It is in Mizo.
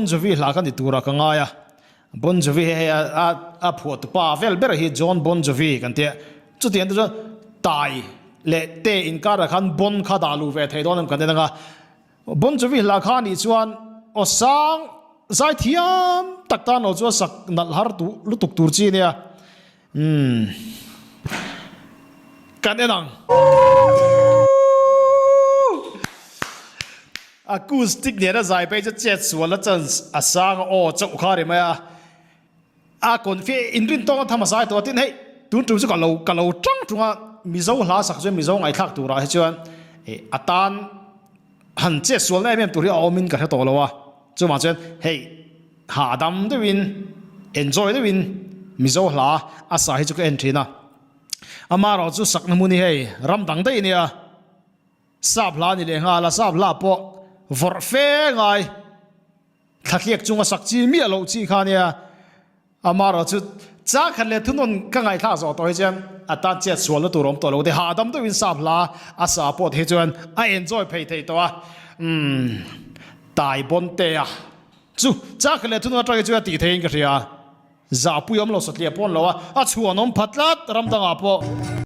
Jovi hla kha ni turah ka ngai a, Bon Jovi hi hei a a phuah tupa vel ber hi John Bon Jovi kan tia, chutiang te chuan tai leh te inkarah khan Bon kha dah luh ve thei dawn em kan en anga, Bon Jovi hla kha anih chuan aw sang zai thiam tak tan lo chuan sak nalh har duh lutuk tur chi ania, umm kan en ang. Acoustic nena zai phei chu chet sual a chance a sang a aw chauh kha a ri mai a, a confi inrin tawng a tham a zai tawh a tin hei tun tum chu ka lo ka lo tang tung a Mizo hla sak chuan Mizo ngaihthlak turah hi chuan eh a tan han chet sual na em em tur hi a awm in ka hre tawh lo a chuvang chuan hei hahdam deuhin enjoy deuhin Mizo hla a sa hi chu ka en thin a amaherawhchu chu sakna hmun hi hei ram dang daih a nia. Sap hla ni leh nghal a, sap hla pawh vawrh fe ngai thlatliak chunga sak chi miah loh chi kha nia. Amaherawh chu chang khat leh thunawn ka ngaihthlak zawh tawh hi chuan a tan chet sualna tur awm tawh lo te hahdam deuhin sap hla a sa pawh te hi chuan a enjoy phei thei tawh a. Umm tai bawn te a chu chang khat leh thunawn atang hi chuan a tih theihin ka hria. Zahpui awm lo satliah pawh an lo a, a chhuanawm pha tlat ram dangah pawh.